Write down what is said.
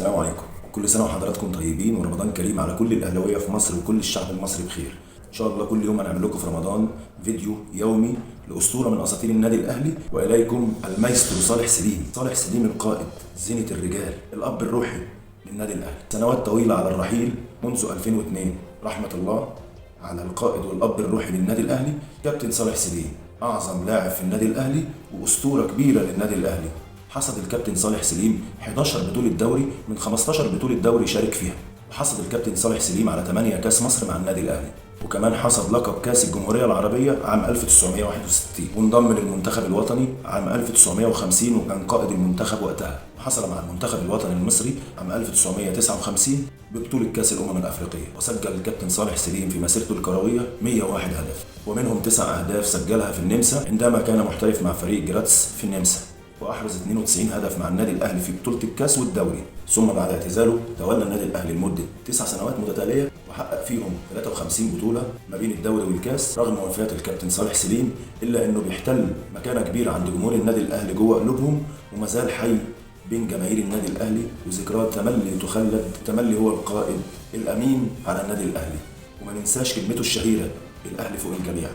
السلام عليكم، كل سنة وحضراتكم طيبين ورمضان كريم على كل الاهلاوية في مصر وكل الشعب المصري بخير. ان شاء الله كل يوم هنعمل لكم في رمضان فيديو يومي لاسطوره من اساطير النادي الاهلي. واليكم المايسترو صالح سليم. صالح سليم القائد، زينة الرجال، الاب الروحي للنادي الاهلي. سنوات طويلة على الرحيل منذ 2002، رحمه الله على القائد والاب الروحي للنادي الاهلي كابتن صالح سليم، اعظم لاعب في النادي الاهلي واسطوره كبيرة للنادي الاهلي. حصد الكابتن صالح سليم 11 بطولة دوري من 15 بطولة دوري شارك فيها، وحصد الكابتن صالح سليم على 8 كاس مصر مع النادي الأهلي، وكمان حصد لقب كاس الجمهورية العربية عام 1961، وانضم للمنتخب الوطني عام 1950 وكان قائد المنتخب وقتها، وحصل مع المنتخب الوطني المصري عام 1959 ببطولة كاس الأمم الأفريقية. وسجل الكابتن صالح سليم في مسيرته الكروية 101 هدف، ومنهم 9 أهداف سجلها في النمسا عندما كان محترف مع فريق جراتس في النمسا، واحرز 92 هدف مع النادي الاهلي في بطوله الكاس والدوري. ثم بعد اعتزاله تولى النادي الاهلي لمدة 9 سنوات متتالية وحقق فيهم 53 بطوله ما بين الدوري والكاس. رغم وفاه الكابتن صالح سليم الا انه بيحتل مكانه كبيرة عند جمهور النادي الاهلي جوه قلوبهم، وما زال حي بين جماهير النادي الاهلي، وذكراه تملي تخلد. تملي هو القائد الامين على النادي الاهلي، وما ننساش كلمته الشهيرة: الاهلي فوق الجميع.